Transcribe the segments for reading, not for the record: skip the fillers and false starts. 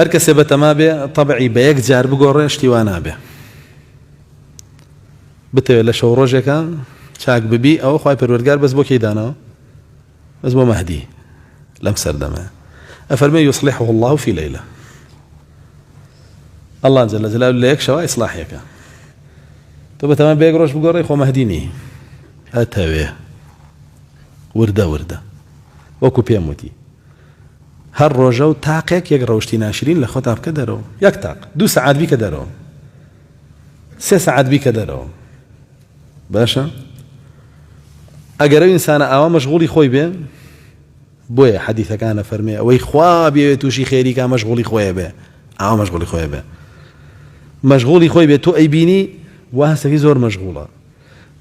هەر کەسێ بەتەما بێ تەبعی بە یەک جار بگۆڕێ شتی وا نابێ. بتەوێ لە شەو ڕۆژێکا چاک ببی ئەوە خوای پەروەردگار بەس بۆ کێی داناوە؟ بەس بۆ مەهدی لەم سەردەمە ئەفەرمێ یصلحه الله فی لەیلە الله جل جلاله لە یەک شەوە ئیسلاحیەکە تۆ بەتەما بە یەک ڕۆژ بگۆڕی خۆ مەهدی نی ئەتەوێ وردە وردە وەکو پێم وتی هەر ڕۆژە و تاقێک یەک ڕەوشتی ناشرین لە خۆتا بکە دەرەوە یەک تاق دوو سەعات بیکە دەرەوە سێ سەعات بیکە دەرەوە باشە ئەگەر ئەو ئینسانە ئاوا مەشغوڵی خۆی بێ بۆیە حەدیثەکانە فەرمێ ئەوەی خوا بێوێت تووشی خێری کا مەشغوڵی خۆیە بێ ئاوا مەشغوڵی خۆیە بێ مەشغوڵی خۆی بێ تۆ ئەیبینی وا هەستەکەی زۆر مەشغوڵە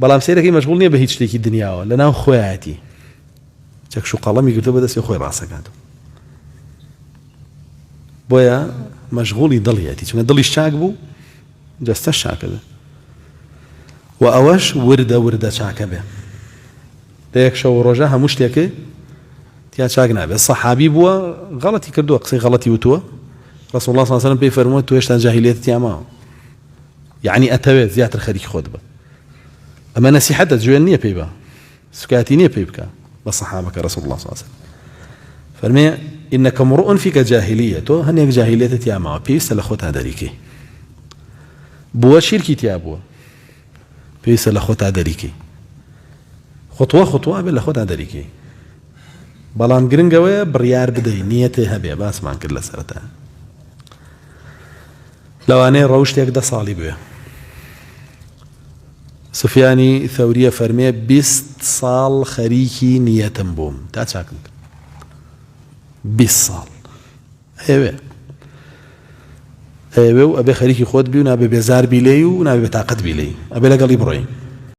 بەڵام سەیرەکەی مەشغوڵ نییە بە هیچ شتێکی دنیاوە لەناو خۆیەتی چەکش و قەڵەمی گرتووە بەدەستی خۆی ڕاستەکاتەوە بۆیە مەشغوڵی دڵیەتی چونکە دڵیش چاک بوو جەستەش چاکە بێ و ئەوەش وردە وردە چاکە بێ لە یەک شەو ڕۆژە هەموو شتێکی تیا چاک نابێت سەحابی بووە غەڵەتی کردووە قسەی غەڵەتی وتووە رسول الله صلی الله علیه وسلم پێی فەرمووە تۆ هێشتا جاهلیەتت تیا ماوە یعنی ئەتەوێت زیاتر خەریکی خۆت بە ئەمە نەسیحەتە جوێن نییە پێی بە سوکایەتی نیە پێی بکا بە سەحابەکە رسول اللە صلی اللە علیە وسلم فەرمێ انک امرؤ فیک جاهلیە تۆ هەنێک جاهلیەتت تیا ماوە پێویستە لە خۆتا دەریکەی بووە شیرکی تیا بووە پێویستە لە خۆتا دەریکەی خطوە خطوە بێ لە خۆتا دەریکەی بەڵام گرنگەوەیە بڕیار بدەی نیەتێ هەبێ باسمان کرد لە سەرەتا لەوانەیە ڕەوشتێک دە ساڵی بوێ. سفیانی ثەوری ئەفەرمێ 20 ساڵ خەریکی نیەتم بووم تا چاکم کرد. 20 ساڵ. ئەیەوێ. ئەیەوێ و ئەبێ خەریکی خۆت بی و نابێ بێزار بی لێی و نابێ بێتاقەت بی لێی. ئەبێ لەگەڵی بڕۆی.